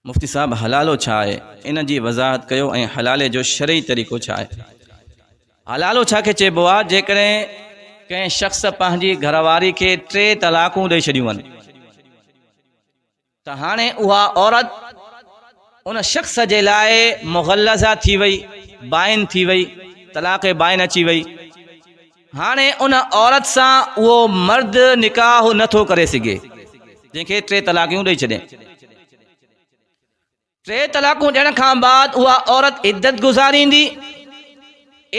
مفتي صاحب حلالو ڇا آهي ان جي وضاحت ڪيو ۽ حلالي جو شرعي طريقو ڇا آهي؟ حلالو ڇا کي چئبو آهي جيڪڏهن ڪنهن شخص پنهنجي گهر واري کي ٽي طلاقون ڏئي ڇڏيون آهن ته هاڻي اها عورت ان شخص جي لاء مغلظه ٿي وئي، بائن ٿي وئي، طلاق بائن اچي وئي، هاڻي ان عورت سان اهو مرد نڪاح نه ٿو ڪري سگهي جنهن کي ٽي طلاقيون ڏئي ڇڏين. ٽي طلاقون ڏيڻ کان بعد اها عورت عدت گذاريندي.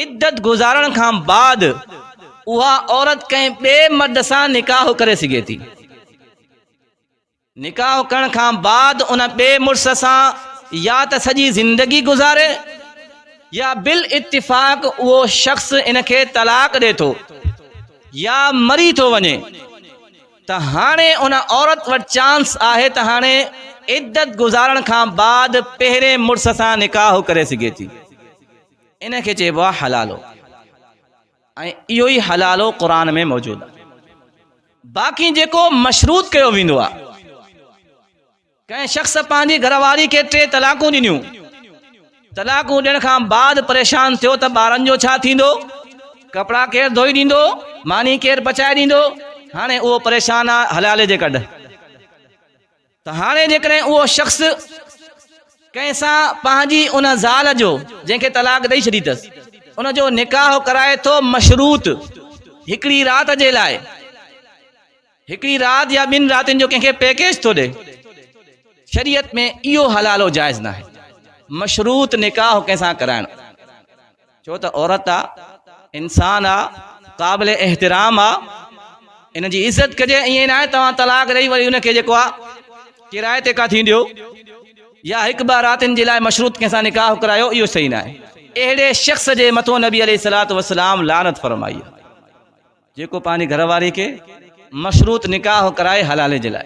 عدت گذارڻ کان بعد اها عورت ڪنهن ٻئي مرد سان نڪاح ڪري سگهي ٿي. نڪاح ڪرڻ کان بعد ان ٻئي مڙس سان يا ته سڄي زندگي گذاري يا بالاتفاق اهو شخص ان کي طلاق ڏي ٿو يا مري ٿو وڃي ته هاڻي ان عورت وٽ چانس آهي ته هاڻي عدت گذارڻ کان بعد پهرين مڙس سان نڪاح ڪري سگهي ٿي. ان کي چئبو آهي حلالو. ۽ اهو ئي حلالو قرآن ۾ موجود آهي. باقي جيڪو مشروط ڪيو ويندو آهي. ڪنهن شخص پنهنجي گهر واري کي ٽي طلاقون ڏنيون. طلاقون ڏيڻ کان بعد پريشان ٿيو ته ٻارن جو ڇا ٿيندو؟ ڪپڙا ڪير ڌوئي ڏيندو؟ ماني ڪير پچائي ڏيندو؟ هاڻي اهو پريشان آهي حلالي جي ڪڍ. ته هاڻي جيڪڏهن اهو شخص ڪنهن سان پنهنجي ان زال جو جنهن کي طلاق ڏئي ڇڏي اٿس ان جو نڪاح ڪرائي ٿو مشروط هڪڙي رات جي لاء هڪڙي رات يا ٻن راتين جو ڪنهن کي پيڪيج ٿو ڏي شريعت ۾ اهو حلالو جائز ناهي مشروط نڪاح ڪنهن سان ڪرائڻ ڇو ته عورت آ، انسان آ، قابل احترام آ، ان جي عزت ڪجي ائين ناهي توهان طلاق ڏئي وري ان کي جيڪو آ ڪرائي تي ڪاٿي ڏيو يا هڪ ٻه راتين جي لاء مشروط ڪنهن سان نڪاح ڪرايو اهو صحيح ناهي. اهڙي شخص جي مٿو نبي عليه الصلوة والسلام لعنت فرمائي آ جيڪو پنهنجي گهر واري کي مشروط نڪاح ڪرائي حلالي جي لاء.